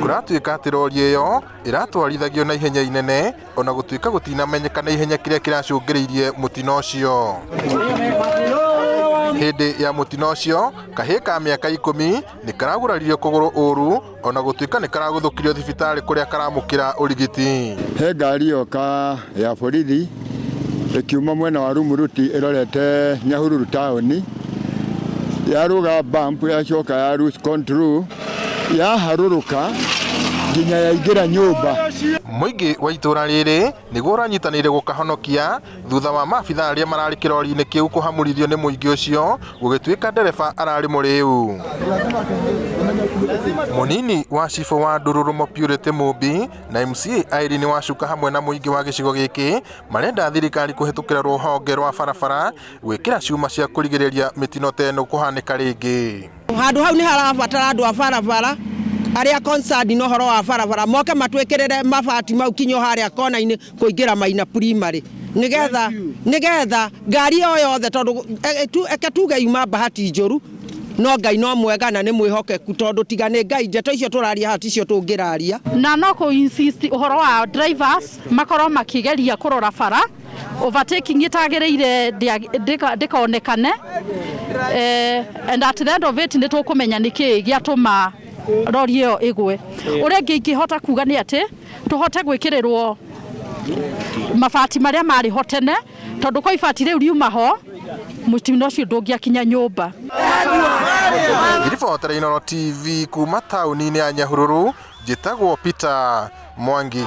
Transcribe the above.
Kũratuĩka atĩ rori ĩyo ĩratwarithagio na ihenya inene ona gũtuĩka gũtinamenyeka na ihenya kĩrĩa kĩracũngĩrĩirie mũtino ũcio. Hĩndĩ ya mũtino ũcio, kahĩĩ ka mĩaka 10 nĩ karaguraririo kũgũrũ ũru ona gũtuĩka nĩ karagũthũkirio thibitarĩ kũrĩa karamũkĩra ũrigiti. He ngari yoka ya borithi ĩkiuma mwena wa Rumuruti ĩrorete Nyahururu taũni, yarũga bump yacoka ya lose control yaharũrũka nginya yaingĩra nyũmba. Mũingĩ wa itũra rĩrĩ nĩguo ũranyitanĩire gũkahonokia thutha wa maabitha arĩa mararĩ kĩrori-inĩ kĩu kũhamũrithio nĩ mũingĩ ũcio gũgĩtuĩka ndereba ararĩ mũrĩu. Mũnini wa cibũ wa Ndururumo Purity Mumbi na MCA Irene Wacuka hamwe na mũingĩ wa gĩcigo gĩkĩ marenda thirikari kũhĩtũkĩra rũhonge rwa barabara gwĩkĩra cuma cia kũrigĩrĩria mĩtino ta ĩno kũhanĩka rĩngĩ. Handũ hau nĩ harabatara andũ a barabara arĩa concerned na ũhoro wa barabara moke matwĩkĩrĩre mabati mau kinyo harĩa kona-inĩ kũingĩra Maina Primary nigetha ngari o yothe tondũ eke tuge yuma bahati njũru no Ngai no mwega na nĩ mwĩhokeku tondũ tiga nĩ Ngai ndeto icio tũraria haha ticio tũngĩraria. Na no kũ insist ũhoro wa drivers makorwo makĩgeria kũrora bara overtaking itagĩrĩire ndĩkonekane, and at the end of it nĩ tũkũmenya nĩkĩĩ gĩatũma rori ĩyo ĩgwe. Ũrĩa ĩngĩ ingĩhota kuga nĩ atĩ tũhote gwĩkĩrĩrwo mabati marĩa marĩ ho tene tondũ kwa ibati rĩu riuma ho mũtino ũcio ndũngĩakinya nyũmba. Ngĩribotera Inooro TV kuma taũni-inĩ ya Nyahururu, njĩtagwo Peter Mwangi.